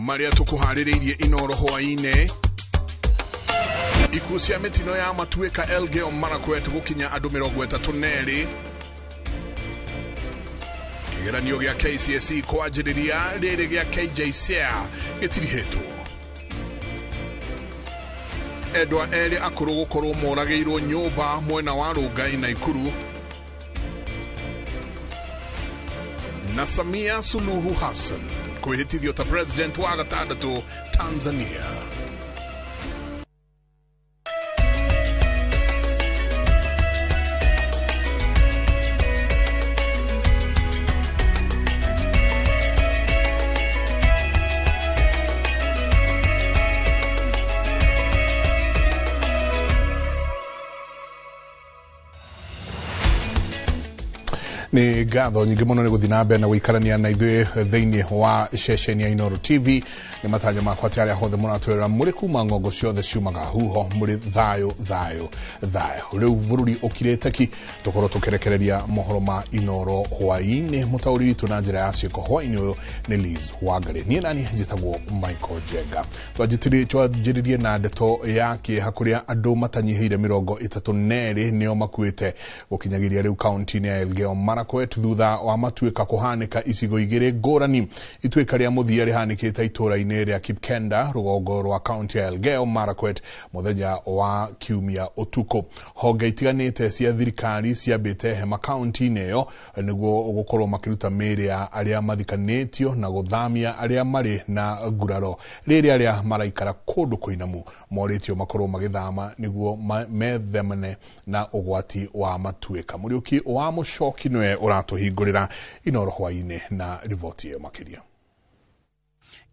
Marĩa tũkũharĩrĩirie Inoro hwaĩ-inĩ. Ikuũ cia mĩtino ya matuĩka Elgeyo Marakwet gũkinya andũ 32. Kĩgeranio gĩa KCSE kwanjĩrĩria rĩrĩ gĩa KJSEA gĩtirihĩtwo. Endwa erĩ akũrũ gũkorwo moragĩirwo nyũmba mwena wa Rongai Naikuru. Na Samia Suluhu Hassan kwĩhĩtithio ta president wa gatandatũ Tanzania. Nĩ ngatho nyingĩ mũno nĩ gũthiĩ na mbere na gũikarania na ithuĩ thĩinĩ wa ceceni ya Inoro TV. Nĩ matanya makwa atĩ arĩa hothe mũratwĩrora mũrĩ kuma ng'ongo ciothe ciumaga huho mũrĩ thayũ thayũ thayũ. Rĩu bũrũri ũkirĩte ki, tũkorwo tũkĩrekereria mohoro ma Inoro hwaĩ-inĩ. Mũtaũri witũ na njĩra ya ciĩko hwaĩ-inĩ ũyũ nĩ Liz Wangari. Niĩ nani njĩtagwo Michael Jenga. Twanjĩrĩrie na ndeto ya kĩeha kũrĩa andũ matanyihĩire 32 nĩo makuĩte gũkinyagĩria rĩu kaunti-inĩ ya Elgeyo Marakwet thutha wa matuĩka kũhanĩka icigo igĩrĩ ngũrani. Ituĩka rĩa mũthia rĩhanĩkĩte itũũra-inĩ rĩa Kipkenda rũgongo rwa kaunti ya Elgeyo Marakwet mũthenya wa kiumia ũtukũ. Honge itiganĩte cia thirikari ciambĩte hema kaunti-inĩ ĩyo nĩguo gũkorwo makĩruta mĩĩrĩ ya arĩa mathikanĩtio na gũthamia arĩa marĩ na nguraro. Rĩrĩ arĩa maraikara kũndũ kũinamu morĩtio makorwo magĩthama nĩguo methemane na ũgwati wa matuĩka. Mũriũki wa Mũcoki nĩwe ũratũhingũrĩra Inoro hwaĩ-inĩ na riboti ĩyo makĩria.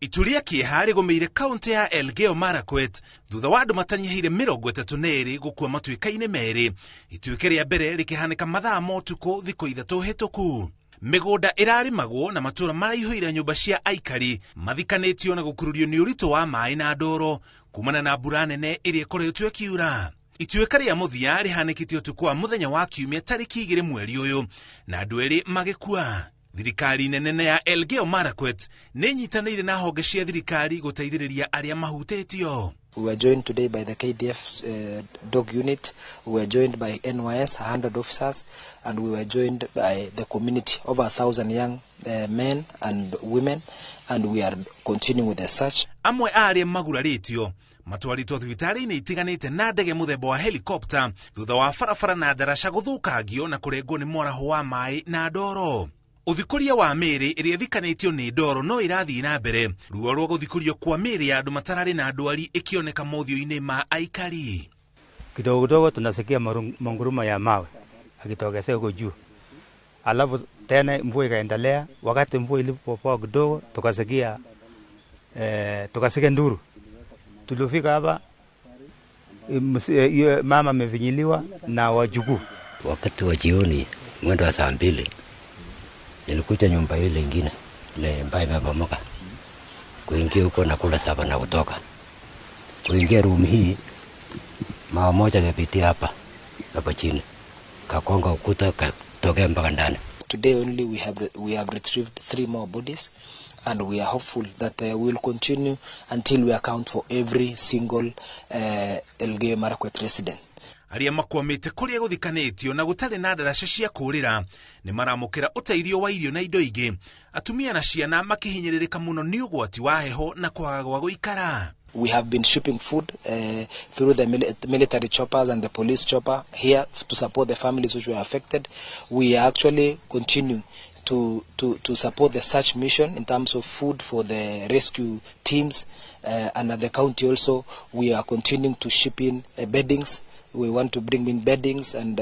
Itu rĩa kĩeha rĩgũmĩire kaunti ya Elgeyo Marakwet thutha wa andũ matanyihĩire 32 gũkua matuĩka-inĩ merĩ. Ituĩka rĩa mbere rĩkĩhanĩka mathaa ma ũtukũ thikũ 3 hĩtũku. Mĩgũnda ĩrarĩmagwo na matũũra maraihũire nyũmba cia aikari mathikanĩtio na gũkururio nĩ ũritũ wa maĩ na ndoro kumana na mbura nene ĩrĩa ĩkoretwo ĩkiura. Ituĩka rĩa mũthia rĩhanĩkĩte ũtukũ wa mũthenya wa kiumia tarĩki 2 mweri ũyũ na andũ erĩ magĩkua. Thirikari nene ya Elgeyo Marakwet nĩ ĩnyitanĩire na honge cia thirikari gũteithĩrĩria arĩa mahutĩtio. We were joined today by the KDF dog unit, we were joined by NYS, 100 officers, and we were joined by the community, over 1,000 young men and women, and we are continuing with the search. Amwe a arĩa magurarĩtio matwarĩtwo thibitarĩ-inĩ itiganĩte na ndege mũthemba wa helicopter thutha wa barabara na ndaraca gũthũkangio na kũrengwo nĩ mwaraho wa maĩ na ndoro. Ũthikũria wa mĩĩrĩ ĩrĩa ĩthikanĩtio nĩ ndoro no ĩrathiĩ na mbere. Ruo rwa gũthikũrio kwa mĩĩrĩ ya andũ matararĩ na ndwari ĩkĩoneka mothiũ-inĩ ma aikari. Kidogo kidogo tunasikia manguruma ya mawe akitokezea huko juu, alafu tena mvua ikaendelea. Wakati mvua ilipopoa kidogo tukasikia nduru. Tulifika hapa, mama amevinyiliwa na wajukuu. Wakati wa jioni mwendo wa saa 2 nilikuja nyumba ile nyingine ile ambayo imebomoka. Kuingia huko na kula saba na kutoka. Kuingia room hii mawe moja yakapitia hapa hapo chini. Kakonga ukuta katokea mpaka ndani. Today only we have retrieved 3 more bodies, and we are hopeful that we will continue until we account for every single Elgeyo Marakwet resident. Arĩa makwamĩte kũrĩa gũthikanĩtio na gũtarĩ na ndaraca cia kũũrĩra nĩ maramũkĩra ũteithio wa irio na indo ingĩ. Atumia na ciana makĩhinyĩrĩrĩka mũno nĩ ũgwati wa heho na kwaga gwa gũikara. We have been shipping food through the military choppers and the police chopper here to support the families which were affected. We are actually continuing to support the search mission in terms of food for the rescue teams, and at the county also we are continuing to ship in beddings. We want to bring in beddings and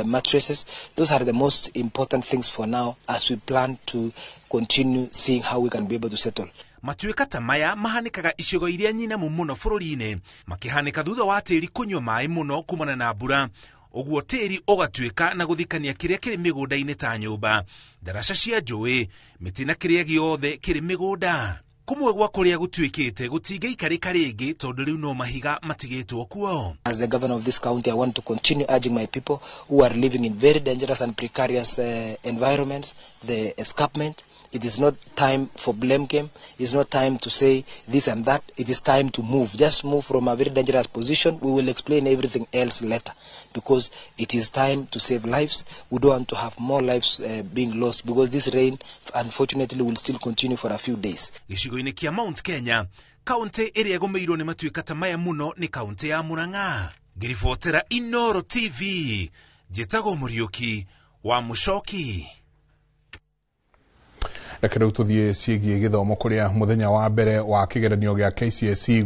mattresses. Those are the most important things for now as we plan to continue seeing how we can be able to settle. Matuĩka ta maya mahanĩkaga icigo iria nyinamu mũno bũrũri-inĩ, makĩhanĩka thutha wa tĩri kũnyua maĩ mũno kumana na mbura. Ũguo tĩri ũgatuĩka na gũthikania kĩrĩa kĩrĩ mĩgũnda-inĩ ta nyũmba, ndaraca cia njũĩ, mĩtĩ na kĩrĩa gĩothe kĩrĩ mĩgũnda. Kũmwe gwa kũrĩa gũtuĩkĩte gũtingĩikarĩka rĩngĩ tondũ rĩu no mahiga matigĩtwo kuo. As the governor of this county, I want to continue urging my people who are living in very dangerous and precarious environments, the escarpment, It is not time for blame game. It's not time to say this and that. It is time to move. Just move from a very dangerous position. We will explain everything else later, because it is time to save lives. We don't want to have more lives being lost, because this rain, unfortunately, will still continue for a few days. Gĩcigo-inĩ kĩa Mount Kenya, kaunti ĩrĩa ĩgũmĩirwo nĩ matuĩka ta maya mũno nĩ kaunti ya Murang'a. Ngĩribotera Inooro TV, njĩtagwo Mũriũki wa Mũcoki. Reke rĩu tũthiĩ ciĩgiĩ gĩthomo, kũrĩa mũthenya wa mbere wa kĩgeranio gĩa KCSE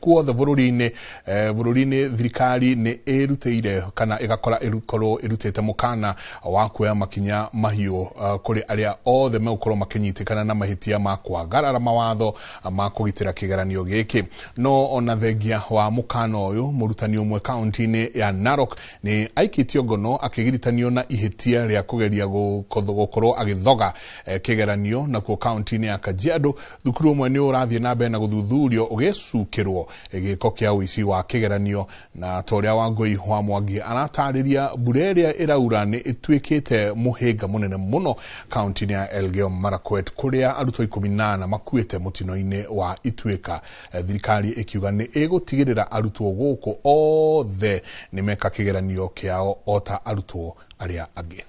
guothe bũrũri-inĩ thirikari nĩ ĩrutĩire kana ĩgakora ĩkorwo ĩrutĩte mũkana wa kuoya makinya mahiũ kũrĩ arĩa othe megũkorwo makĩnyitĩkana na mahĩtia ma kwagarara mawatho ma kũgitĩra kĩgeranio gĩkĩ. No ona thengia wa mũkana ũyũ, mũrutani ũmwe kaunti-inĩ ya Narok nĩ aikĩtio ngono akĩgiritanio na ihĩtia rĩa kũgeria gũkorwo agĩthoga kĩgeranio. Nakuo kaunti-inĩ ya Kajiado, thukuru ũmwe nĩ ũrathiĩ na mbere na gũthuthurio ũgĩcukĩrwo gĩko kĩa ũici wa kĩgeranio. Na ta ũrĩa Wangũi wa Mwangi aratarĩria, mbura ĩrĩa ĩraura nĩ ĩtuĩkĩte mũhĩnga mũnene mũno kaunti-inĩ ya Elgeyo Marakwet, kũrĩa arutwo 14 makuĩte mũtino-inĩ wa Ituĩka. Thirikari ĩkiuga nĩ ĩgũtigĩrĩra arutwo gũkũ othe nĩ meka kĩgeranio kĩao o ta arutwo arĩa angĩ.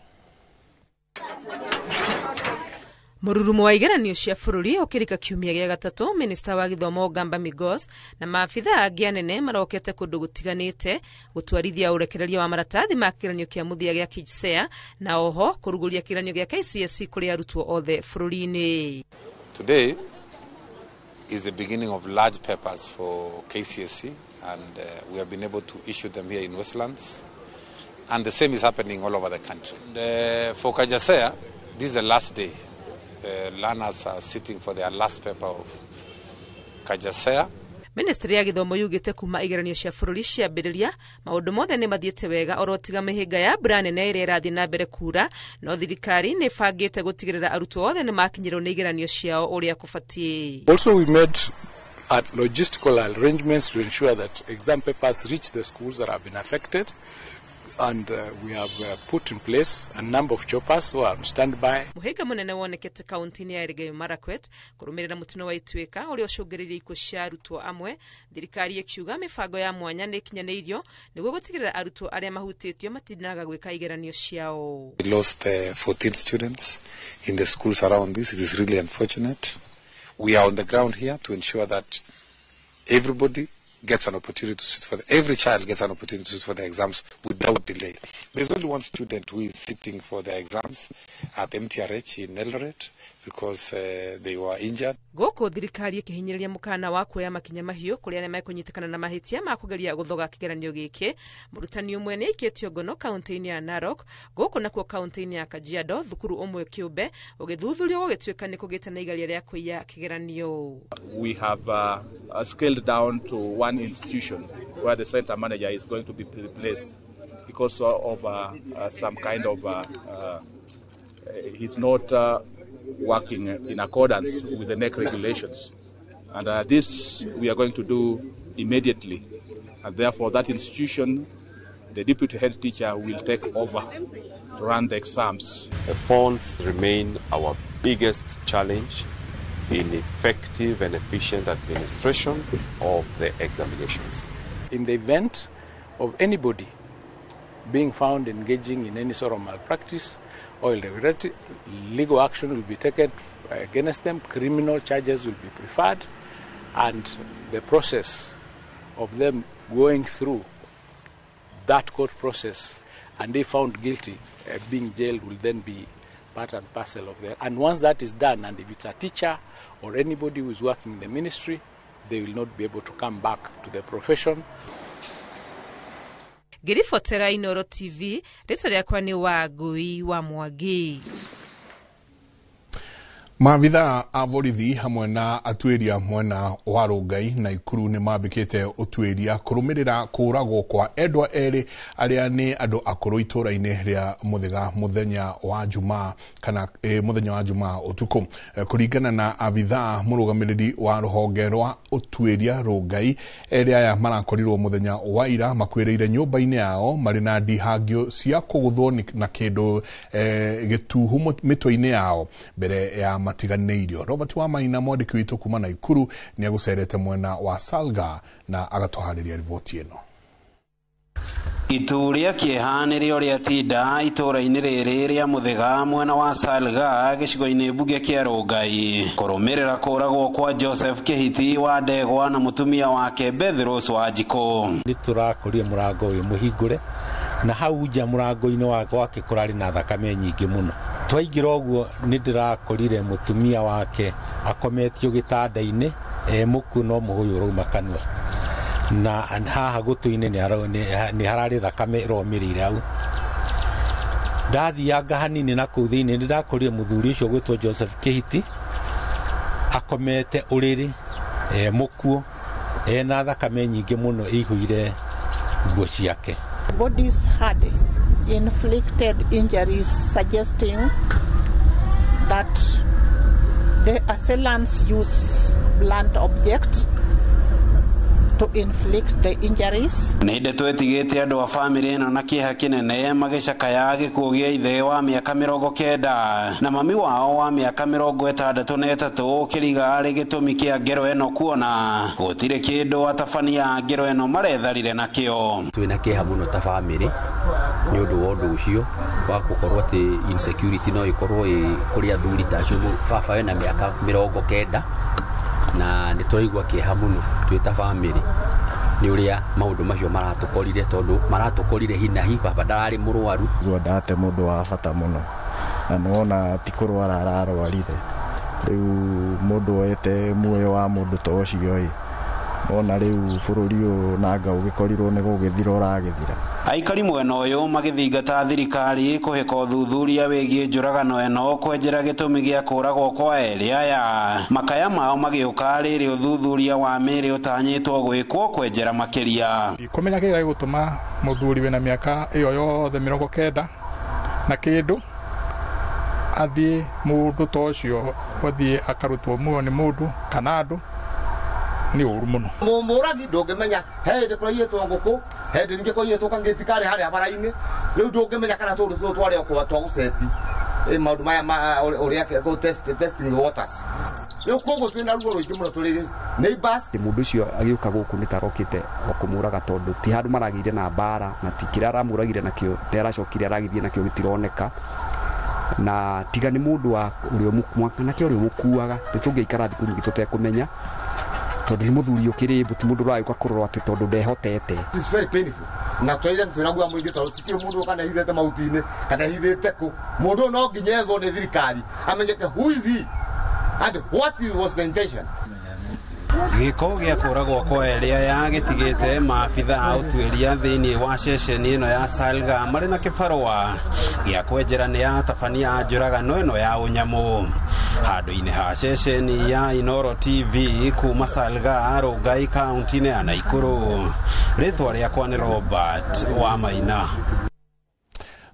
Mũrurumo wa igeranio cia bũrũri ũkĩrika kiumia gĩa gatatũ, minista wa gĩthomo Gamba Migos na maabitha angĩ anene marokete kũndũ gũtiganĩte gũtwarithia ũrekereria wa maratathi ma kĩgeranio kĩa mũthia gĩa KJSEA na oho kũrugũria kĩgeranio gĩa KCSE kũrĩ arutwo othe bũrũri-inĩ. Today is the beginning of large papers for KCSE, and we have been able to issue them here in Westlands, and the same is happening all over the country. And for KJSEA, this is the last day. The learners are sitting for their last paper of KJSEA. Ministry ya gĩthomo yugĩte kuma igeranio cia bũrũri ciambĩrĩria maũndũ mothe nĩ mathiĩte wega oro tiga mĩhĩnga ya mbura nene ĩrĩa ĩrathiĩ na mbere kura, no thirikari nĩ ĩbangĩte gũtigĩrĩra arutwo othe nĩ makinyĩrwo nĩ igeranio ciao ũrĩa kũbatiĩ. Also, we made logistical arrangements to ensure that exam papers reach the schools that have been affected, and we have put in place a number of choppers who are on standby. Mũhĩnga mũnene wonekete kaunti-inĩ ya Elgeyo Marakwet kũrũmĩrĩra mũtino wa Ituĩka ũrĩa ũcũngĩrĩirie ikuũ cia arutwo amwe. Thirikari ĩkiuga mĩbango ya mwanya nĩ ĩkinyanĩirio nĩguo gũtigĩrĩra arutwo arĩa mahutĩtio matinaga gwĩka igeranio ciao. We lost 14 students in the schools around this. It is really unfortunate. We are on the ground here to ensure that everybody gets an opportunity to sit for the, every child gets an opportunity to sit for the exams without delay. There's only one student who is sitting for the exams at MTRH in Eldoret because they were injured. Gũkũ thirikari ĩkĩhinyĩrĩria mũkana wa kuoya makinya mahiũ kũrĩ arĩa mekũnyitĩkana na mahĩtia ma kũgeria gũthoga kĩgeranio gĩkĩ. Mũrutani ũmwe nĩ aikĩtio ngono kaunti-inĩ ya Narok. Gũkũ nakuo kaunti-inĩ ya Kajiado, thukuru ũmwe kĩũmbe ũgĩthuthurio gũgĩtuĩka nĩ kũgĩte na igeria rĩa kũiya kĩgeranio. We have scaled down to one institution where the center manager is going to be replaced because of some kind of he's not working in accordance with the KNEC regulations, and this we are going to do immediately, and therefore that institution, the deputy head teacher will take over to run the exams. The phones remain our biggest challenge in effective and efficient administration of the examinations. In the event of anybody being found engaging in any sort of malpractice or irregularity, legal action will be taken against them, criminal charges will be preferred, and the process of them going through that court process and if found guilty, being jailed will then be part and parcel of that. And once that is done, and if it's a teacher or anybody who is working in the ministry, they will not be able to come back to the profession. Ngĩribotera Inooro TV, rĩtwa rĩakwa nĩ Wangũi wa Mwangi. Maabithaa a borithi hamwe na atuĩria mwena wa Rongai na Ikuru nĩ mambĩkĩte ũtuĩria kũrũmĩrĩra kũũragwo kwa endwa erĩ arĩa nĩ andũ akũrũ itũũra-inĩ rĩa Mũthĩga mũthenya wa Jumaa kana mũthenya wa Jumaa ũtukũ. Kũringana na abithaa mũrũgamĩrĩri wa rũhonge rwa ũtuĩria Rongai, erĩ aya marakorirwo mũthenya wa ira makuĩrĩire nyũmba-inĩ yao marĩ na ndihangio cia kũgũthwo na kĩndũ gĩtuhu mĩtwe-inĩ yao mbere ya matiganĩirio. Robert Wamaina mwandĩki witũ kuma Naikuru nĩ agũcerete mwena wa Salga na agatũharĩria riboti ĩno. Itu rĩa kĩeha nĩrĩo rĩatinda itũũra-inĩ rĩrĩ rĩa Mũthĩga mwena wa Salga gĩcigo-inĩ mbunge kĩa Rongai kũrũmĩrĩra kũũragwo kwa Joseph Kĩhiti wa Ndegwa na mũtumia wake Beth Rose wa Njikũ. Nĩ tũrakorire mũrango ũyũ mũhingũre na hau nja mũrango-inĩ wake kũrarĩ na thakame nyingĩ mũno. Twaingĩra ũguo nĩ ndĩrakorire mũtumia wake akometio gĩtanda-inĩ mũkuũ no mũhũyũ ũrauma kanua na haha gũtũ-inĩ nĩ hararĩ thakame ĩromĩrĩire hau. Ndathianga hanini na kũu thĩinĩ nĩ ndakorire mũthuri ũcio gwĩtwo Joseph Kĩhiti akomete ũrĩrĩ mũkuũ ena thakame nyingĩ mũno ĩihũire nguo ciake. Bodies had inflicted injuries suggesting that the assailants use blunt objects to inflict the injuries. Nĩ ndeto ĩtigĩte andũ a bamĩrĩ ĩno na kĩeha kĩnene magĩcakaya gĩkuũ gĩa ithe wa mĩaka 90 na mami wao wa mĩaka 63 kĩriga arĩ gĩtũmi kĩa ngero ĩno kuona gũtirĩ kĩndũ atabania a ngero ĩno maretharire nakĩo. Twĩna kĩeha mũno ta bamĩrĩ nĩ ũndũ wa ũndũ ũcio wa gũkorwo atĩ insecurity no ĩkorwo ĩ kũrĩ athuri ta acio. Baba wena mĩaka 90 na nĩ tũraigua kĩeha mũno twĩ ta bamĩrĩ nĩ ũrĩa maũndũ macio maratũkorire tondũ maratũkorire hinahi. Baba ndararĩ mũrwaru. Ndate mũndũ wa bata mũno na nĩwona ti kũrwara ararwarire. Rĩu mũndũ oete muoyo wa mũndũ ta ũcio ĩ wona rĩu bũrũri ũyũ nanga ũgĩkorirwo nĩ gũgĩthira ũragĩthira. Aikari mwena ũyũ magĩthingata thirikari kũhĩka ũthuthuria wĩgiĩ njũragano ĩno kwenjera gĩtũmi gĩa kũũragwo kwa erĩ aya. Makaya mao magĩũka rĩrĩ ũthuthuria wa mĩĩrĩ ũtanyĩtwo gwĩkwo kwenjera makĩria. Kũmenya kĩrĩa gĩgũtũma mũthuri wĩna mĩaka ĩyo yothe 90 na kĩndũ athiĩ mũndũ ta ũcio athiĩ akarutwo muoyo nĩ mũndũ kana andũ nĩ ũru mũno. Mũragi ndũngĩmenya he hĩndĩ kũraiyĩtwo ngũkũ, he hĩndĩ ningĩ kũraiyĩtwo kangĩti karĩ harĩa bara-inĩ, rĩu ndũngĩmenya kana tũndũ tũtũ twarĩ o twa gũceti maũndũ maya ma ũrĩa testing waters. Rĩu koguo twĩna ruo rũingĩ mũno tũrĩ neighbors. Mũndũ ũcio agĩũka gũkũ nĩ tarokĩte o kũmũraga tondũ ti handũ maragĩire na mbara na ti kĩrĩa aramũragire nakĩo nĩ aracokire aragĩthiĩ nakĩo gĩtironeka. Na tiga nĩ mũndũ wa ũrĩa mwanake ũrĩa ũmũkuaga nĩ tũngĩikara thikũ nyingĩ tũtekũmenya tondũ nĩ mũthuri ũkĩrĩ mbu ti mũndũ ũragĩũka kũrorwo atĩ tondũ ndehotete. It's very painful. Na twĩra twĩna mũingĩ tondũ tikĩrĩ mũndũ kana hithĩte mahuti-inĩ kana hithĩte kũ. Mũndũ no nginya ethwo nĩ thirikari amenyeke who is he and what was the intention. Gĩko gĩa kũũragwo kwa erĩ aya gĩtigĩte maabitha a ũtuĩria thĩinĩ wa ceceni ĩno ya Salga marĩ na kĩbarũa gĩa kwenjera nĩ atabania a njũragano ĩno ya ũnyamũ. Handũ-inĩ ha ceceni ya Inooro TV kuma Salga, Rongai, kaunti-inĩ ya Naikuru. Rĩtwa rĩakwa nĩ Robert Wamaina.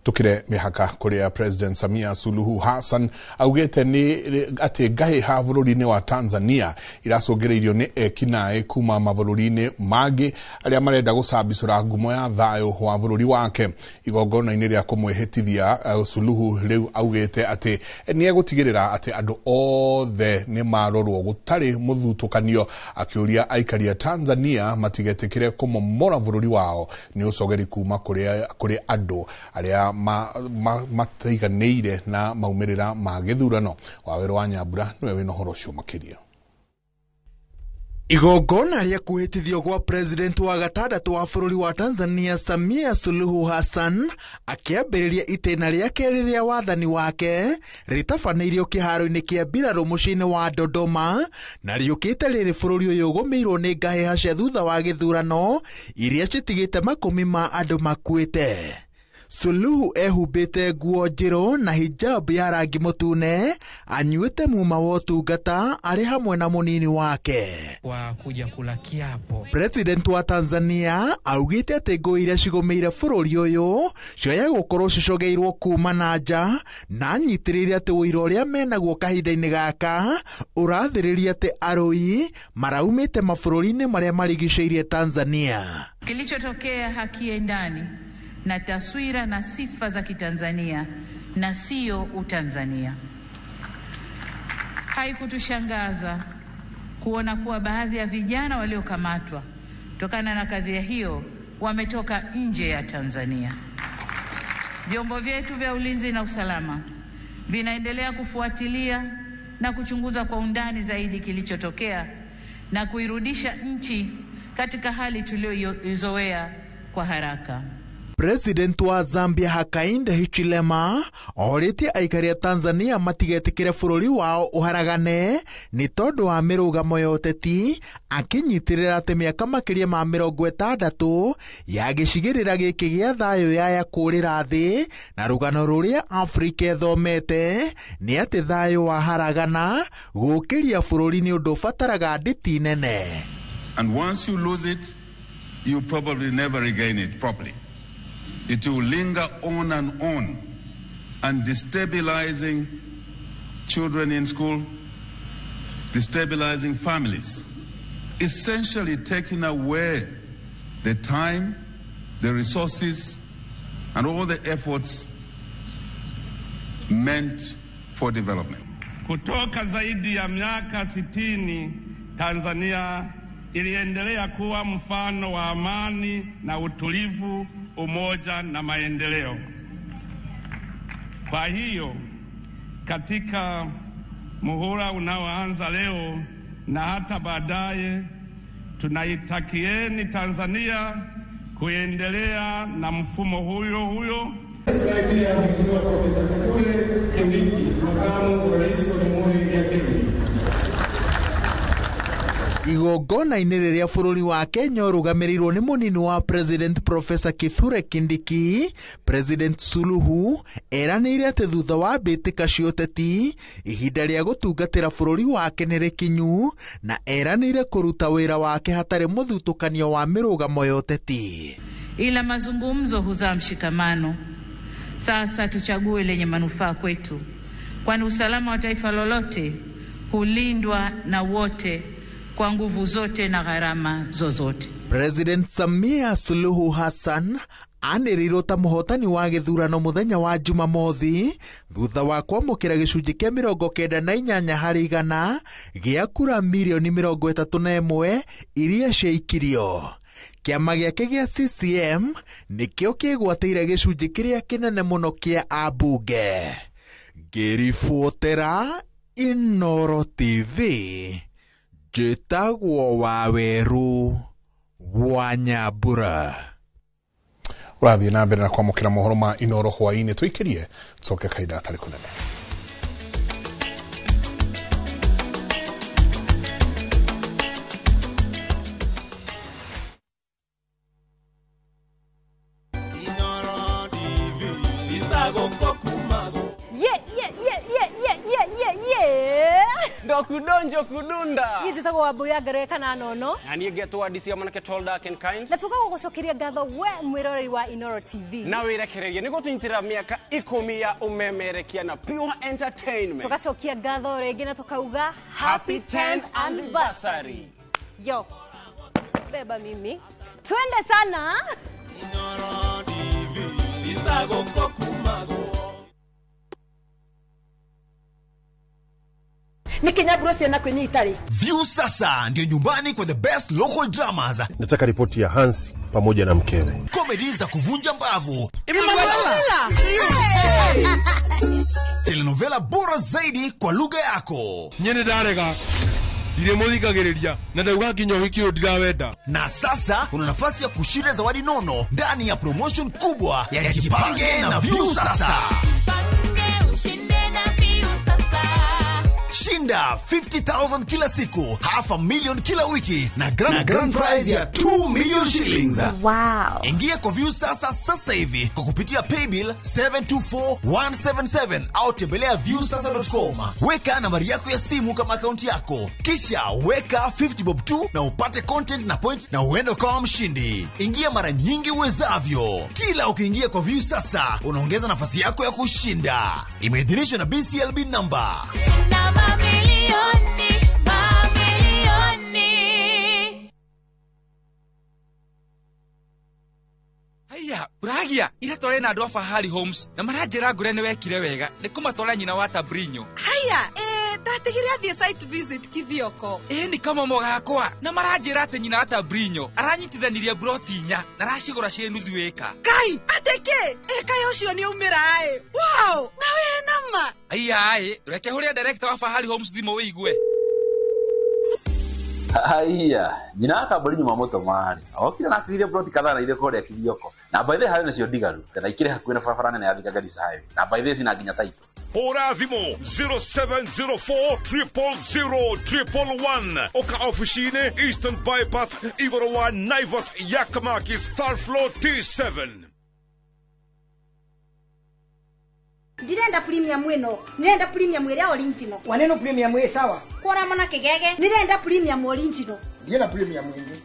Tukire mĩhaka kũrĩa President Samia Suluhu Hassan augĩte nĩ atĩ ngahĩha bũrũri-inĩ wa Tanzania iracũngĩrĩirio nĩ ekinaĩ kuma mabũrũri-inĩ mangĩ arĩa marenda gũcambicũra ngumo ya thayũ wa bũrũri wake. Igongona-inĩ rĩa kũmwĩhĩtithia Suluhu rĩu augĩte atĩ nĩ egũtigĩrĩra atĩ andũ othe nĩ marorwo gũtarĩ mũthutũkanio, akĩũria aikari a Tanzania matigetĩkĩre kũmomora bũrũri wao nĩ ũcogeri kuma kũrĩ andũ arĩa mataiganĩire na maumĩrĩra ma gĩthurano. Wawero wa Nyambura nĩwe wĩna ũhoro ũcio makĩria. Igongona rĩa kwĩhĩtithio gwa president wa gatandatũ wa bũrũri wa Tanzania Samia Suluhu Hassan akĩambĩrĩria itĩna rĩake rĩrĩa wathani wake rĩtabanĩirio kĩharo-inĩ kĩa mbirarũ mũciĩ-inĩ wa Dodoma na rĩũkĩte rĩrĩ bũrũri ũyũ ũgũmĩirwo nĩ ngahĩha cia thutha wa gĩthurano iria citigĩte makũmi ma andũ makuĩte. Suluhu ehumbĩte nguo njerũ na hijab ya rangi mũtune, anyuĩte muma wa ũtungata arĩ hamwe na mũnini wake. Wa kuja kula kiapo. President wa Tanzania augĩte atĩ ngũĩ iria cigũmĩire bũrũri ũyũ cioya gũkorwo cicogeirwo kuma na nja, na anyitĩrĩire atĩ ũira ũrĩa menaguo kahinda-inĩ gaka ũrathĩrĩria atĩ arũi maraumĩte mabũrũri-inĩ marĩa marigicĩirie Tanzania. Kilichotokea hakiendani na taswira na sifa za Kitanzania na sio Utanzania. Haikutushangaza kuona kuwa baadhi ya vijana waliokamatwa kutokana na kadhia hiyo wametoka nje ya Tanzania. Vyombo vyetu vya ulinzi na usalama vinaendelea kufuatilia na kuchunguza kwa undani zaidi kilichotokea na kuirudisha nchi katika hali tuliyoizoea kwa haraka. President wa Zambia Hakainde Hichilema orĩtie aikari a Tanzania matigetĩkĩre bũrũri wao ũharagane nĩ tondũ wa mĩrũgamo ya ũteti, akĩnyitĩrĩra atĩ mĩaka makĩria ma 60 ya gĩcigĩrĩra gĩkĩ gĩa thayũ yaya kũũrĩra thĩ, na rũgano rũrĩa Afrika ĩthomete nĩ atĩ thayũ waharagana gũkĩria bũrũri nĩ ũndũ ũbataraga ndĩti nene. And once you lose it, you probably never regain it properly. It will linger on and destabilizing children in school, destabilizing families, essentially taking away the time, the resources, and all the efforts meant for development. Kutoka zaidi ya miaka 60, Tanzania iliendelea kuwa mfano wa amani na utulivu, umoja na maendeleo. Kwa hiyo, katika muhula unaoanza leo na hata baadaye, tunaitakieni Tanzania kuendelea na mfumo huyo huyo. Mheshimiwa Profesa Kithure Kindiki, Makamu wa Rais wa Jamhuri ya Kenya. Igongona-inĩ rĩrĩa bũrũri wa Kenya ũrũgamĩrĩirwo nĩ mũnini wa President Professor Kithure Kindiki, President Suluhu eranĩire atĩ thutha wa mbĩtĩka cia ũteti ihinda rĩa gũtungatĩra bũrũri wake nĩ rĩkinyu, na eranĩire kũruta wĩra wake hatarĩ mũthutũkanio wa mĩrũgamo ya ũteti. Ila mazungumzo huzaa mshikamano. Sasa tuchague lenye manufaa kwetu, kwani usalama wa taifa lolote hulindwa na wote kwa nguvu zote na gharama zozote. President Samia Suluhu Hassan anĩrĩirwo ta mũhotani wa gĩthurano mũthenya wa Jumamothi thutha wa kwamũkĩra gĩcunjĩ kĩa 98 harĩ igana gĩa kura mirioni 31 iria ciaikirio. Kĩama gĩake gĩa CCM nĩkĩo kĩgwatĩire gĩcunjĩ kĩrĩa kĩnene mũno kĩa ambunge. Ngĩribotera Inooro TV, njĩtagwo Waweru wa Nyambura. Ũrathiĩ na mbere na kwamũkĩra mohoro ma Inooro hwaĩ-inĩ, tũikĩrie tũcoke kahinda gatarĩ kũnene. Kudonjo kudunda. Niĩ njĩtagwo Wambui ya Ngerekana kana nono. Na niĩ ngetwo DC mwanake tall dark and kind. Na tũgagũcokeria ngatho we mwĩroreri wa Inooro TV. Na wĩrekererie nĩguo tũnyitĩrĩra mĩaka 10 ya ũmemerekia na pure entertainment. Tũgacokia ngatho rĩngĩ na tũkauga happy 10th anniversary. Yo. Beba mimi. Twende sana. Inooro TV. Nikinyaburo ciana kwinyi itari. View sasa ndio nyumbani kwa the best local dramas. Nataka ripoti ya Hansi pamoja na mkewe. Comedy za kuvunja mbavu. Emanuela. Telenovela bora zaidi kwa lugha yako. Nyene ndarega. Ndiremuthikagiriria na ndauga nginya uhiki uyu ndirawenda. Na sasa una nafasi ya kushinda zawadi nono ndani ya promotion kubwa ya Jipange na View sasa. Jipange ushinde na View sasa. Shinda Shinda 50,000 kila siku, 500,000 kila wiki na grand prize ya 2 million shillings. Wow. Ingia kwa Viusasa sasa hivi kwa kupitia paybill 724177 au tembelea viusasa.com. Weka nambari yako ya simu kama akaunti yako, kisha weka 50 bob tu na upate content na point na uende ukawa mshindi. Ingia mara nyingi uwezavyo. Kila ukiingia kwa Viusasa unaongeza nafasi yako ya kushinda. Imeidhinishwa na BCLB number. Shinda mamilioni, mamilioni. Haya, uragia ira tware na andu a Fahari Homes na maranjira ngure ni wekire wega ni kumatwara nyina wa Tabrinyo. Haya, ndatigire athie site visit Kithioko. Ni kama mogakwa na maranjira ati nyina wa Tabrinyo aranyitithanirie broti inya na aracigura ci nuthu eka. Kai, ateke eka ucio ni umira ai. Wow, na we nama. Aya ai, reke huria director wa Fahari Homes thimu wigue. Haya, nyina wa Tabrinyo mamũtũma-rĩ, okire na akĩgiria broti kadhaa na ithuĩ kũrĩa Kithioko. Na by the way harĩ nacio ndigaru, na ikĩrĩ hakuhĩ na barabara nene ya Thika Garissa Highway. Na by the way cina nginya title. Hũra thimũ 0704 000 111. Oka ofici-inĩ Eastern Bypass igũrũ wa Naivas Yakamakis third floor T7. Ndirenda premium ĩno, ndirenda premium ĩrĩa original. Waneno premium ĩ sawa. Kwara mona kigege, ndirenda premium original. Ndirenda premium ĩngĩ.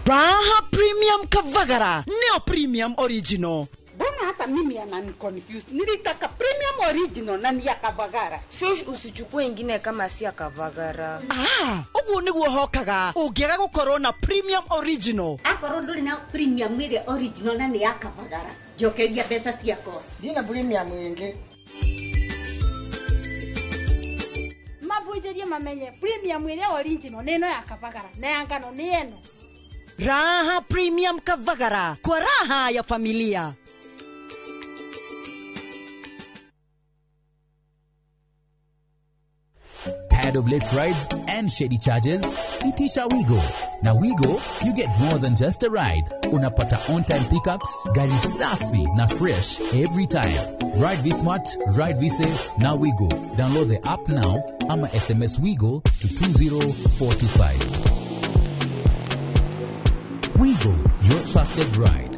Raha Premium Kavagara, neo premium original. Mbona hata mimi anani confuse. Nilitaka premium original na ni ya Kavagara. Shush, usichukue ingine kama si ya Kavagara. Ah, uguo niguo hokaga. Ungiaga gukorwo na premium original. Akorwo nduri na premium ile original na ni ya Kavagara. Njokeria mbeca ciakwa. Ndina premium ĩngĩ. Mabunjĩrie mamenye premium ile original nĩ ĩno ya Kavagara na ya ngano nĩ ĩno. Raha Premium Kavagara, kwa raha ya familia. Tired of late rides and shady charges? Itisha Wigo. Na Wigo, you get more than just a ride. Unapata on-time pickups, gari safi na fresh every time. Ride V Smart, ride V Safe, na Wigo. Download the app now ama SMS Wigo to 20425. Wigo, your trusted ride.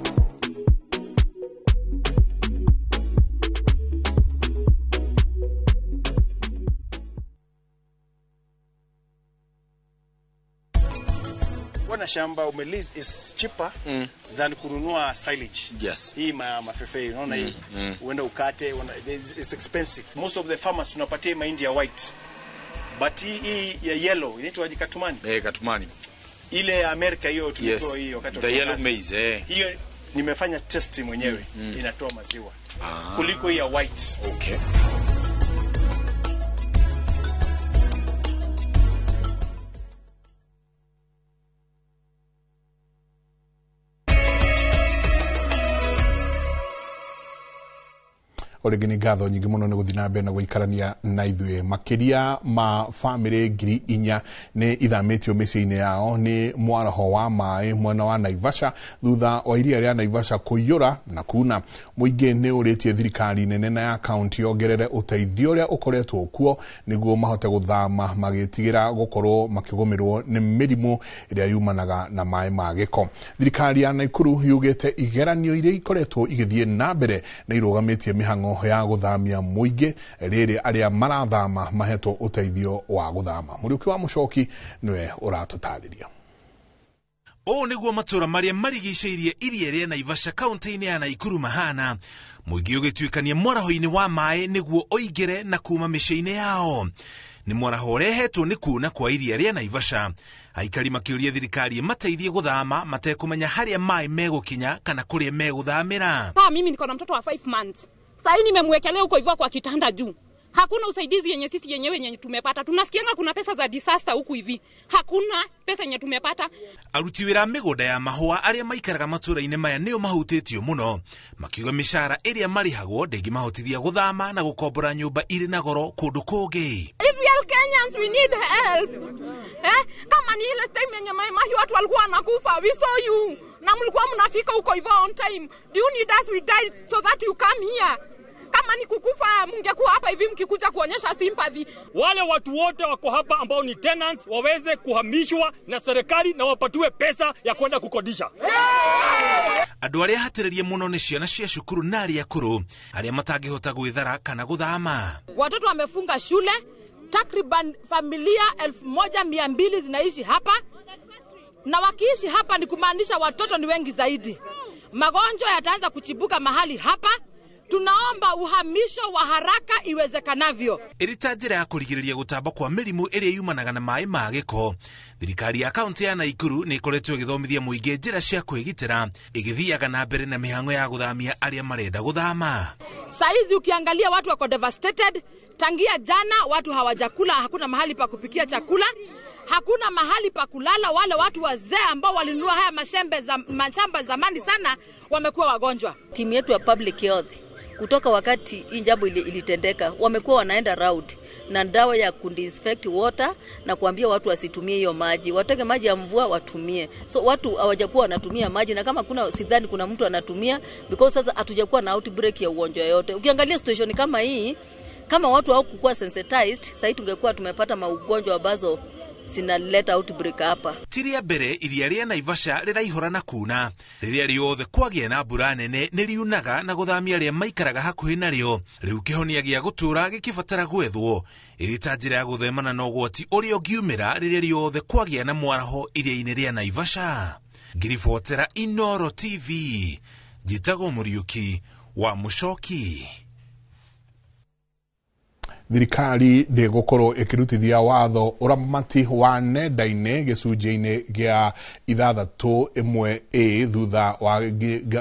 Shamba umelease is cheaper than kununua silage. Yes. Hii mafefe unaona hii uenda ukate, it's expensive. Most of the farmers tunapatia mahindi ya white. But hii ya yellow inaitwa katumani. Katumani. Ile ya Amerika hiyo tulitoa hiyo wakati the yellow maize. Hiyo nimefanya test mwenyewe inatoa maziwa kuliko hii ya white. Okay. Orĩngĩ nĩ ngatho nyingĩ mũno nĩ gũthiĩ na mbere na gũikarania na ithuĩ. Makĩria ma bamĩrĩ 4,000 nĩ ithamĩtio mĩciĩ-inĩ yao nĩ mwaraho wa maĩ mwena wa Naivasha thutha wa iria rĩa Naivasha kũiyũra na kuna. Mũingĩ nĩ ũrĩtie thirikari nene na ya kaunti yongerere ũteithio ũrĩa ũkoretwo kuo nĩguo mahote gũthama magĩtigĩra gũkorwo makĩgũmĩrwo nĩ mĩrimũ ĩrĩa yumanaga na maĩ ma gĩko. Thirikari ya Naikuru yugĩte igeranio iria ikoretwo igĩthiĩ na mbere nĩ irũgamĩtie mĩhang'o ya gũthamia mũingĩ rĩrĩ arĩa marathama mahetwo ũteithio wa gũthama. Mũriũki wa Mũcoki nĩwe ũratũtarĩria. Ũũ nĩguo matũra marĩa marigicĩirie iria rĩa Naivasha kaunti-inĩ ya Naikuru mahana. Mũingĩ ũgĩtuĩkania mwaraho-inĩ wa maĩ nĩguo ũingĩre na kuma mĩciĩ-inĩ yao. Nĩ mwaraho ũrehetwo nĩ kuuna kwa iria rĩa Naivasha. Aikari makĩũria thirikari mateithie gũthama matekũmenya harĩa maĩ megũkinya kana kũrĩa megũthamĩra. Mimi niko na mtoto wa 5 months. Sasa nimemwekelea huko hivyo kwa kitanda juu. Hakuna usaidizi yenye sisi yenyewe yenye tumepata. Tunasikianga kuna pesa za disaster huku hivi. Hakuna pesa yenye tumepata. Aruti wĩra mĩgũnda ya mahũa arĩa maikaraga matũra-inĩ maya nĩo mahutĩtio mũno. Makiuga mĩcara ĩrĩa marĩhagwo ndĩngĩmahotithia gũthama na gũkombora nyũmba irĩ na goro kũndũ kũngĩ. If we are Kenyans we need help. Kama ni ile time yenye mahi watu walikuwa wanakufa, we saw you. Na mlikuwa mnafika huko hivyo on time. Do you need us we died so that you come here? Kama ni kukufa, mngekuwa hapa hivi mkikuja kuonyesha sympathy. Wale watu wote wako hapa ambao ni tenants waweze kuhamishwa na serikali na wapatiwe pesa ya kwenda kukodisha. Andũ arĩa hatĩrĩrie mũno nĩ ciana cia cukuru na arĩa akũrũ arĩa matangĩhota gwĩthara kana gũthama. Watoto wamefunga shule, takriban familia 1200 zinaishi hapa, na wakiishi hapa ni kumaanisha watoto ni wengi zaidi. Magonjwa yataanza kuchibuka mahali hapa. Tunaomba uhamisho wa haraka iwezekanavyo. Ĩrĩ ta njĩra ya kũrigĩrĩria gũtamba kwa mĩrimũ ĩrĩa yumanaga na maĩ ma gĩko, thirikari ya kaunti ya Naikuru nĩ ĩkoretwo ĩgĩthomithia mũingĩ njĩra cia kwĩgitĩra, ĩgĩthiaga na mbere na mĩhang'o ya gũthamia arĩa marenda gũthama. Saizi ukiangalia watu wako devastated. Tangia jana watu hawajakula, hakuna mahali pa kupikia chakula, hakuna mahali pa kulala. Wale watu wazee ambao walinunua haya mashamba zamani sana wamekuwa wagonjwa. Timu yetu ya public health kutoka wakati hii jambo ilitendeka wamekuwa wanaenda round na dawa ya kudisinfect water na kuambia watu wasitumie hiyo maji, wateke maji ya mvua watumie. So watu hawajakuwa wanatumia maji, na kama kuna, sidhani kuna mtu anatumia, because sasa hatujakuwa na outbreak ya ugonjwa yote. Ukiangalia situation kama hii, kama watu hawakuwa sensitized, sasa tungekuwa tumepata maugonjwa ambazo sinaleta outbreak hapa. Ti rĩa mbere iria rĩa Naivasha rĩraihũra na kuna. Rĩrĩa rĩothe kwagĩa na mbura nene nĩ riunaga na gũthamia arĩa maikaraga hakuhĩ narĩo. Rĩu kĩhonia gĩa gũtũũra gĩkĩbatara gwethwo ĩrĩ ta njĩra ya gũthemana na ũgwati ũrĩa ũngiumĩra rĩrĩa rĩothe kwagĩa na mwaraho iria-inĩ rĩa Naivasha. Ngiribotera Inooro TV, njĩtagwo Mũriũki wa Mũcoki. Thirikari ndĩgũkorwo ĩkĩrutithia watho ũramati wa nenda-inĩ gĩcunjĩ-inĩ gĩa 6.1a thutha wa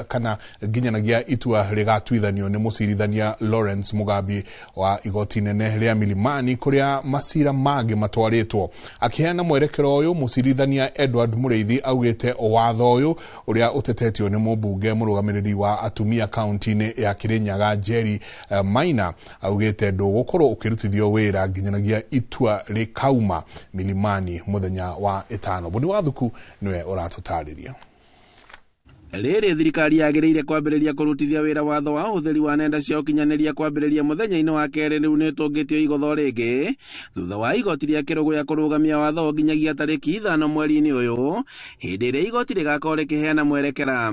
kana nginyanagia itua rĩgatuithanio nĩ mũcirithania Lawrence Mugambi wa igoti nene rĩa Milimani kũrĩa macira mangĩ matwarĩtwo. Akĩheana mwerekero ũyũ, mũcirithania Edward Mũrĩithi augĩte watho ũyũ ũrĩa ũtetetio nĩ mũmbunge mũrũgamĩrĩri wa atumia kaunti-inĩ ya Kirinyaga Jerry Maina augĩte ndũgũkorwo ũkĩrutithio wĩra nginyanagia itua rĩkauma Milimani mũthenya wa ĩtano. Boni Wathuku nĩwe ũratũtarĩria. Rĩrĩ thirikari yagĩrĩire kwambĩrĩria kũrutithia wĩra watho wa ũhũthĩri wa nenda cia ũkinyanĩria kwambĩrĩria mũthenya-inĩ wa kerĩ rĩu nĩ ũtũngĩtio igotho rĩngĩ thutha wa igoti rĩa Kĩrũgũya kũrũgamia watho nginyagia tarĩki 5 mweri-inĩ ũyũ, hĩndĩ ĩrĩa igoti rĩgakorwo rĩkĩheana mwerekera.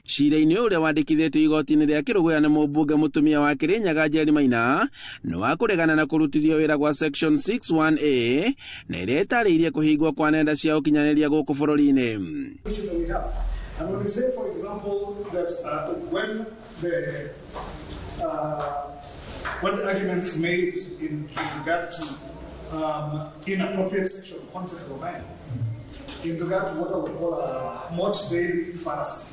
Cira-inĩ ũrĩa wandĩkithĩtio igoti-inĩ rĩa Kĩrũgũya nĩ mũmbunge mũtumia wa Kĩrĩnyaga Jerry Maina nĩ wa kũregana na kũrutithio wĩra gwa section 6.1a na ĩrĩa ĩtarĩirie kũhingwo kwa nenda cia ũkinyanĩria gũkũ bũrũri-inĩ. And when we say, for example, that when the arguments made in regard to inappropriate sexual content online, in regard to what I would call a motte bailey fallacy,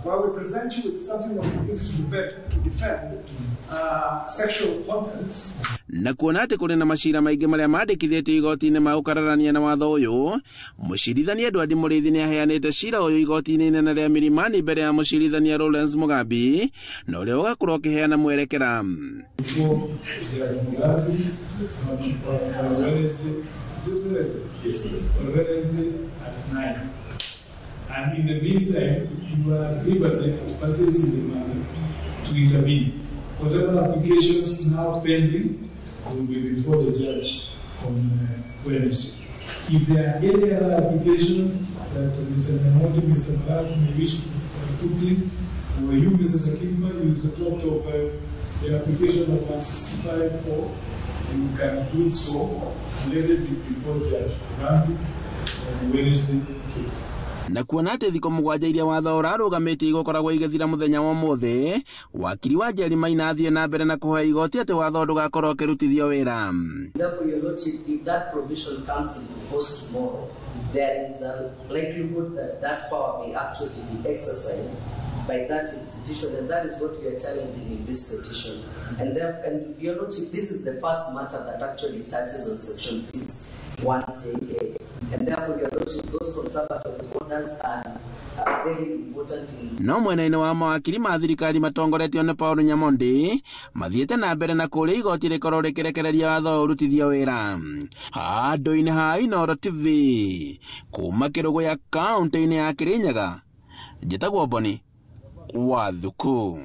where we present you with something that is to defend sexual content. Na kuona atĩ kũrĩ na macira maingĩ marĩa mandĩkithĩtio igoti-inĩ ma gũkararania na watho ũyũ, mũcirithania Edward Mũrĩithi nĩaheanĩte cira ũyũ igoti-inĩ inene rĩa Milimani mbere ya mũcirithania Lawrence Mugambi na ũrĩa ũgakorwo ũkĩheana mwerekera. And in the meantime, you are at liberty as parties in the matter to intervene. Whatever applications now pending will be before the judge on Wednesday. If there are any other applications that Mr. Nyamondi, Mr. Maraku may wish to put in, or you, Mr. Sakimba, you talked of the application of 165.4, you can do so and let it be before Judge Mugambi on Wednesday 5th. Na kuona atĩ thikũ 7 iria watho ũrarũgamĩtie igũkoragwo igĩthira mũthenya wa ũmũthĩ, wakiri wa Jerry Maina athiĩ na mbere na kũhoya igoti atĩ watho ndũgakorwo ũkĩrutithio wĩra. Therefore, Your Lordship, if that provision comes into force tomorrow, there is a likelihood that that power may actually be exercised by that institution, and that is what we are challenging in this petition. And therefore, and Your Lordship, this is the first matter that actually touches on Section 6(1)JA. And therefore, Your Lordship, those conservatory orders are very important in. No mwena-inĩ wa mawakiri ma thirikari matongoretio nĩ Paul Nyamondi mathiĩte na mbere na kũrĩa igoti rĩkorwo rĩkĩrekereria watho ũrutithio wĩra. Handũ-inĩ ha Inooro TV kuma Kĩrũgũya kaũntĩ-inĩ ya Kĩrĩnyaga, njĩtagwo Boni Wathuku.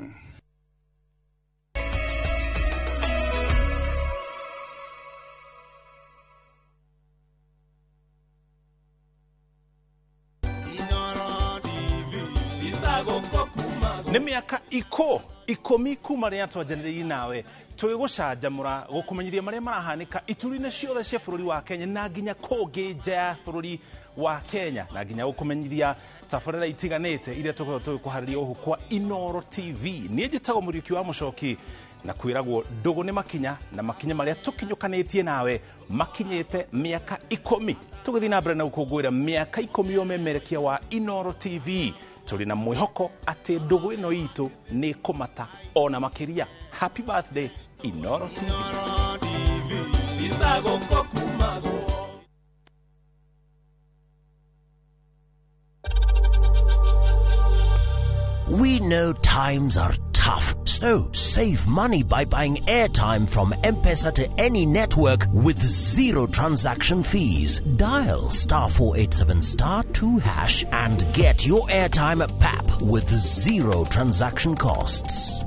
Nĩ mĩaka 10 kuma rĩrĩa twanjanĩrĩirie nawe tũgĩgũcanjamũra gũkũmenyithia marĩa marahanĩka ituri-inĩ ciothe cia bũrũri wa Kenya na nginya kũngĩ nja ya bũrũri wa Kenya na nginya gũkũmenyithia tabarĩra itiganĩte iria tũkoragwo tũgĩkũharĩria gũkũ kwa Inooro TV. Niĩ njĩtagwo Mũriũki wa Mũcoki na kwĩragwo ndũgũ nĩ makinya na makinya marĩa tũkinyũkanĩtie nawe makinyĩte mĩaka 10 tũgĩthiĩ na mbere na gũkũngũĩra mĩaka 10 ya ũmemerekia wa Inooro TV. Tũrĩ na mwĩhoko atĩ ndũgũ ĩno itũ nĩ kũmata ona makĩria. Happy birthday Inooro TV. We know times are tough, so save money by buying airtime from M-Pesa to any network with zero transaction fees. Dial *487*2# and get your airtime at PAP with zero transaction costs.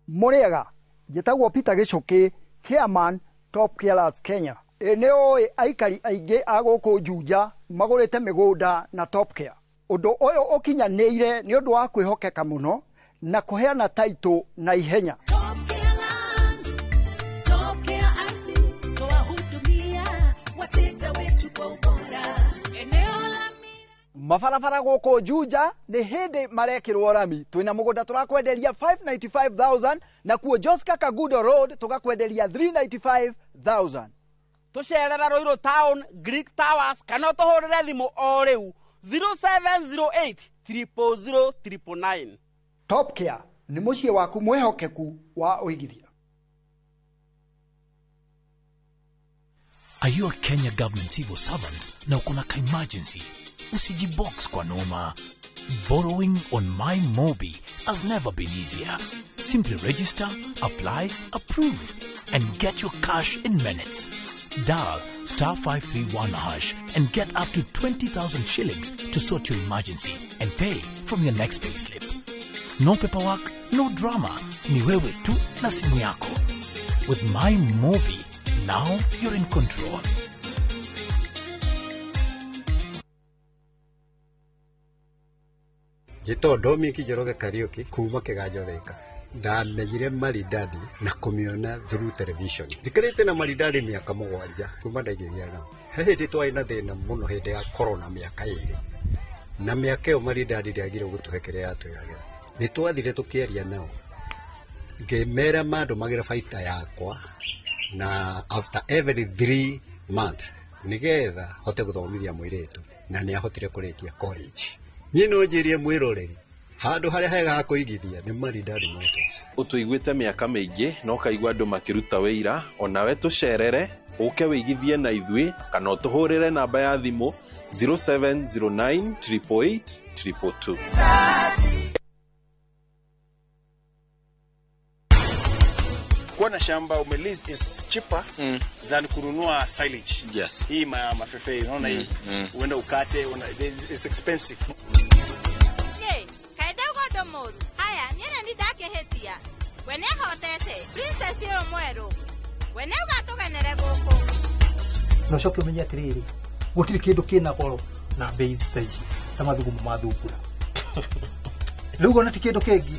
Muriega, njĩtagwo Peter Gĩcũkĩ, chairman Top Carers Kenya. Ĩ nĩ ũĩ aikari aingĩ a gũkũ Juja magũrĩte mĩgũnda na Top Care. Ũndũ ũyũ ũkinyanĩire nĩ ũndũ wa kwĩhokeka mũno na kũheana taitũ na ihenya. Mabarabara gũkũ Juja nĩ hĩndĩ marekĩrwo rami. Twĩna mũgũnda tũrakwenderia 595,000 na kuo Joska Kagudo Road tũgakwenderia 395,000. Tũcerere Ruiru Town, Greek Towers kana ũtũhũrĩre thimũ o rĩu 0708 000 999. Top Care nĩ mũciĩ waku mwĩhokeku wa ũigithia. Are you a Kenya government civil servant na uko na ka emergency? Usijibox kwa noma. Borrowing on MyMobi has never been easier. Simply register, apply, approve, and get your cash in minutes. Dial *531# and get up to 20,000 shillings to sort your emergency and pay from your next payslip. No paperwork, no drama. Ni wewe tu na simu yako. With MyMobi, now you're in control. Njĩtagwo Dominic Njoroge Kariũki kuma Kĩganjo Thika. Ndamenyire Maridadi na kũmĩona through television. Njikarĩte na Maridadi mĩaka 7 kuma ndaingĩria nao. He hĩndĩ twarĩ na thĩna mũno hĩndĩ ya corona mĩaka 2. Na mĩaka ĩyo Maridadi ndĩagire gũtũhe kĩrĩa yatwĩragĩra. Nĩ twathire tũkĩaria nao. Ngĩmera mandũmagĩra baita yakwa na after every 3 months nĩgetha hote gũthomithia mũirĩtu na nĩ ahotire kũrĩkia college. Niĩ no njĩrie mwĩroreri handũ harĩa hega ha kũigithia nĩ Maridadi Motors. Ũtũiguĩte mĩaka mĩingĩ na ũkaigua andũ makĩruta wĩira, onawe tũcerere ũke wĩigithie na ithuĩ kana ũtũhũrĩre namba ya thimũ 0709 888 222. Kuwa na shamba umelease is cheaper than kununua silage. Yes. Hii mafefe unaona hii uenda ukate it's expensive. Ye, kaenda gondo moru. Haya, niĩ nĩ ndakĩhĩtia. We nĩahotete. Princess ũyũ mwerũ. We nĩũgatũgenere gũkũ. Na ũcoke ũmenye atĩrĩrĩ, gũtirĩ kĩndũ kĩna goro na bei ta ici ta mathugumo ma thungura. Rĩu ona ti kĩndũ kĩngĩ.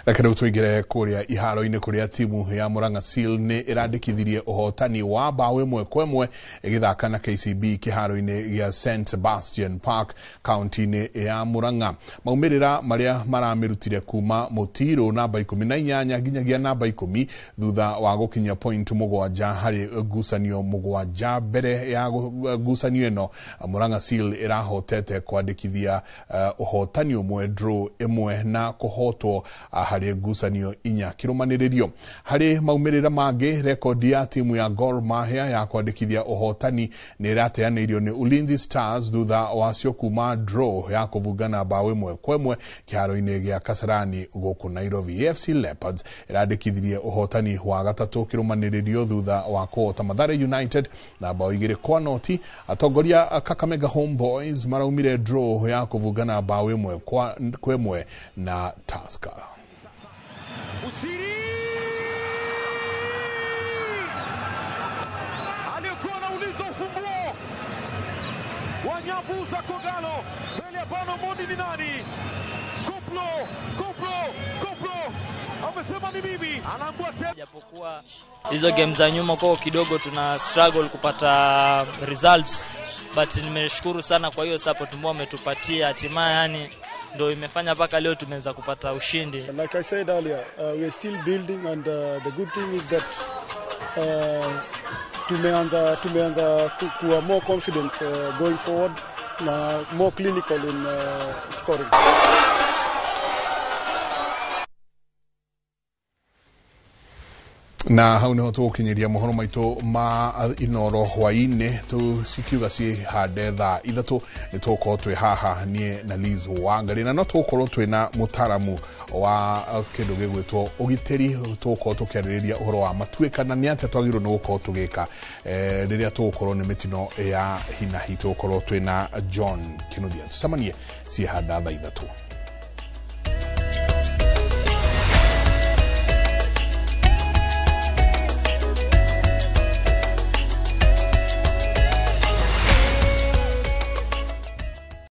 Reke rĩu tũingĩre kũrĩa iharo-inĩ kũrĩa timu ya Murang'a Seal nĩ ĩrandĩkithirie ũhotani wa mbaũ 1-1 ĩgĩthaka na KCB kĩharo-inĩ gĩa St Sebastian Park kaunti-inĩ ya Murang'a. Maumĩrĩra marĩa maramĩrutire kuma mũtirũ namba 18 nginyagia namba 10 thutha wa gũkinyia point 7 harĩ ngucanio 7 mbere ya ngucanio ĩno. Murang'a Seal ĩrahotete kwandĩkithia ũhotani ũmwe, draw ĩmwe na kũhotwo Harĩ ngucanio 4 kĩrũmanĩrĩrio. Harĩ maumĩrĩra mangĩ, rekondi ya timu ya Gor Mahia ya kwandĩkithia ũhotani nĩ ĩrateanĩirio nĩ Ulinzi Stars thutha wacio kuma draw ya kũbungana bao 1-1 kĩharo-inĩ gĩa Kasarani gũkũ Nairobi. AFC Leopards ĩrandĩkithirie ũhotani wa 3 kĩrũmanĩrĩrio thutha wa kũhota Mathare United na bao 2-0. Atongoria a Kakamega Homeboys maraumire draw ya kũbungana bao 1-1 na Tusker. Usiri aliyekuwa anauliza ufunguo wa nyavu za Kogalo mbele ya Bano Mondi ni nani? Koplo, Koplo, Koplo amesema ni mimi, anaambua tena. Japokuwa hizo game za nyuma kwa kidogo tuna struggle kupata results, but nimeshukuru sana kwa hiyo support ambao wametupatia, hatimaye yani ndio imefanya mpaka leo tumeweza kupata ushindi. Like I said earlier, we are still building, and the good thing is that tumeanza kuwa more confident going forward na more clinical in scoring. Na hau niho tũgũkinyĩria mohoro maitũ ma Inoro hwainĩ, tũcikiuga ciĩhande thaa 3 nĩ tũgũkorwo twĩ haha niĩ na Liz Wangari, na no tũgũkorwo twĩna mũtaramu wa kĩndũ gĩgwĩtwo ũgitĩri, tũgũkorwo tũkĩarĩrĩria ũhoro wa matuĩka na nĩ atĩa twagĩrĩirwo nĩ gũkorwo tũgĩka rĩrĩa tũgũkorwo nĩ mĩtino ya hinahi. Tũgũkorwo twĩna John Kinuthia. Tũcemanie ciĩhanda thaa 3.